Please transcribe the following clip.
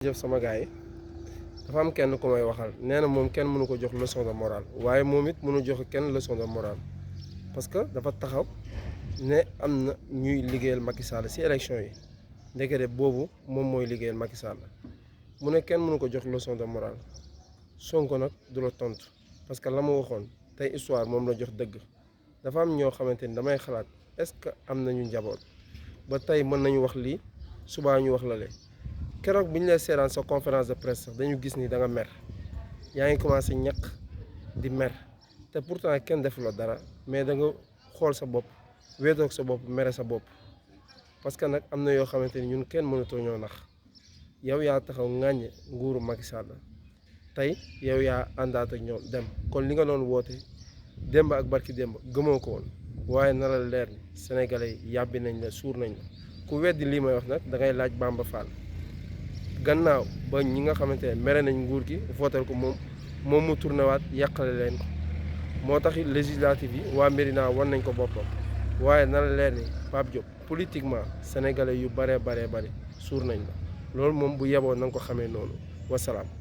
jëf sama gars yi dafa am kenn ku may waxal nee na moom kenn mënu ko jox leçon de morale waaye moom it mënu jox kenn leçon de morale parce que dafa taxaw ne am na ñuy liggéeyal Macky Sall ci élection yi ndekete boobu moom mooy liggéeyal Macky Sall mu ne kenn mënu ko jox leçon de morale Sonko nag du la tontu parce que la ma waxoon tey histoire moom la jox dëgg dafa am ñoo xamante ni damay xalaat est-ce que am nañu njaboot ba tey mën nañu wax lii subaa ñu wax la lee keroog bi ñu lay seeraan sa conférence de presse sax dañu gis ni da nga mer yaa ngi commencé ñaq di mer te pourtant kenn defu la dara mais da nga xool sa bopp wéetoog sa bopp mere sa bopp parce que nag am na yoo xamante ni ñun kenn mënatoo ñoo nax yow yaa taxaw ŋàññ nguuru Macky Sall tey yow yaa àndaat ak ñoom dem kon li nga doon woote démb ak barki démb gëmoo ko woon waaye na la leer ni sénégalais yi yàbbi nañ la suur nañ la ku weddi lii may wax nag da ngay laaj Bamba Fall gannaaw ba ñi nga xamante ne mere nañ nguur gi votel ko moom mu tourné waat yàqale leen ko moo tax législative yi waa Médina wan nañ ko boppam waaye na la leer ni Pape Diop politiquement sénégalais yu bare suur nañ la loolu moom bu yeboo na nga ko xamee noonu wasalaam.